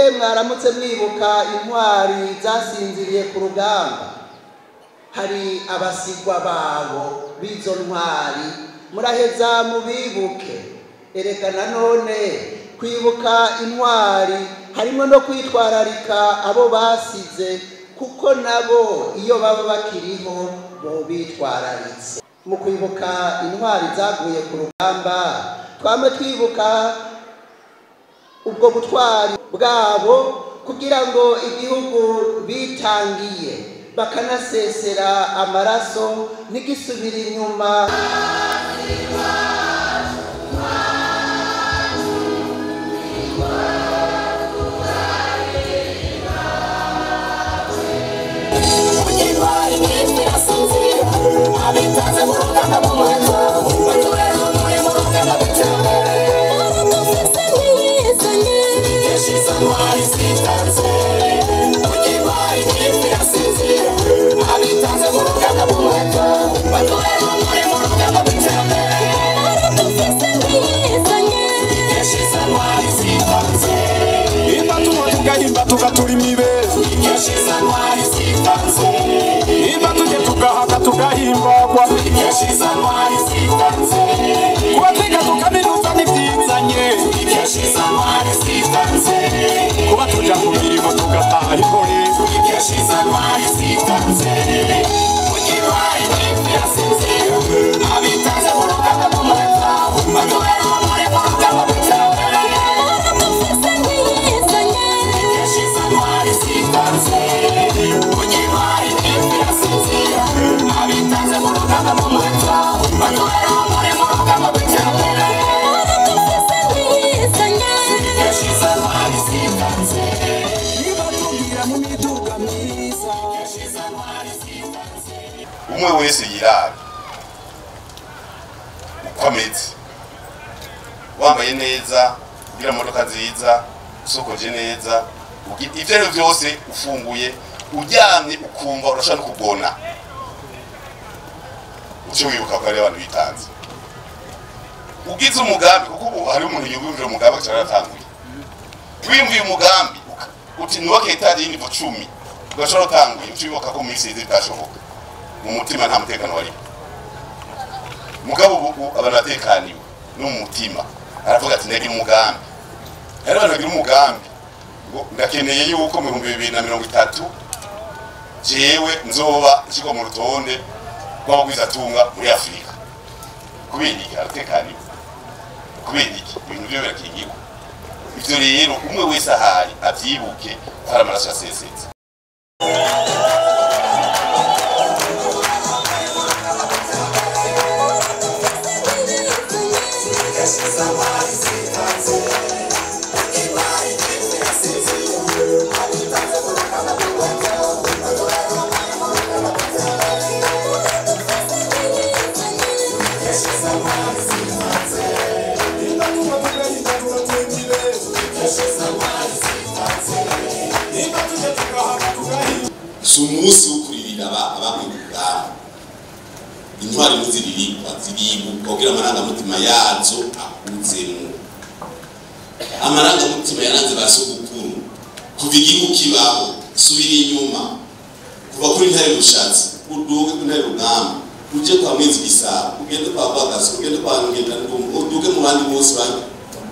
Mwebwe mwaramutse mwibuka intwari zasinziriye ku rugamba, hari abasigwa babo b'izo ntwari, muraheza mubibuke. Ereka nanone kwibuka intwari harimo no kwitwararika abo basize, kuko nabo iyo baba bakiriho bo bitwararitse. Mu kwibuka intwari zaguye ku rugamba, twame twibuka ubwo butwari bwabo kugira ngo igihugu bitangiye bakanasesera amaraso ntigisubire inyuma. Umwe wese yirabe uko ameze, wambaye neza, ugira imodoka nziza, usokoje neza, ivyo ari vyose, ufunguye, uryamye ukumva urashobora no kugona, uce wibuka ko ari abantu bitanze. Ugize umugambi, kuko ubu hari umuntu yiyumvira umugambi agaca yaratanguye. Wiyumviye umugambi uti nubake etaje y'inivo 10, ugashobora utanguye, uce wibuka ko mu minsi iheze bitashoboka. Mu mutima nta mutekano warimo. Mugabo ubu abantu batekaniwe no mu mutima, aravuga ati ndagira umugambi. Hari abantu bagira umugambi ngo ndakeneye yuko mu 2030 jewe nzoba nshikwa mu rutonde rw'abagwizatunga muri Afrika. Kubera iki? Aratekaniwe. Kubera iki? Ibintu vyo birakingirwa. Ivyo rero umwe wese ahari avyibuke ko hari amaraso yasesetse. Si umunsi wo kuririra abaguye ku rugamba. Intwari ntiziririmbwa, ziribukwa kugira amarangamutima yazo akuzemwo. Amarangamutima yaranze ba sogokuru kuva igihugu kibaho, subira inyuma kuva kuri Ntare Rushatsi, uduge kuri Ntare Rugamba, uje kwa Mwezi Gisabo, ugende kwa Rwagaso, ugende kwa Ngendandumu, uduge mu bandi bose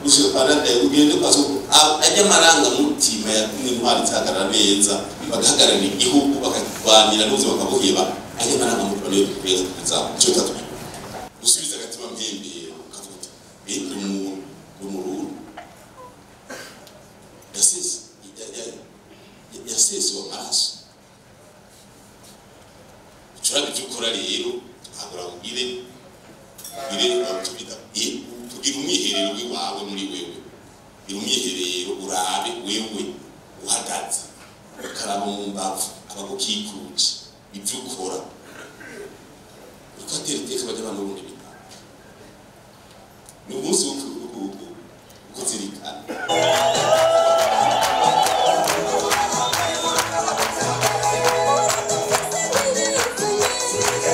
ushika kwa Ndadaye, ugende kwa sogokuru. Ajya amarangamutima yatumye intwari zihagarara neza, bagahagararira igihugu, bakakirwanira n'ubuzima bakabuheba. Ajya amarangamutima niyo dukwiye kuzaho. Ico tatu gusubiza agatima mpembero, ukavuga uti ndi umuntu, ndi umurundi, yasese amaraso. Ucurabe ivyo ukora rero, hagura ugire tugira umwiherero w'iwawe muri wewe, gira umwiherero urabe wewe uhagaze, ukaraba mu mbavu abagukikuje ivyo ukora, ugatera iteka bajya abantu b'ubundi bitanu. Ni umunsi wo kuzirikana.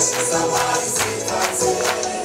Somebody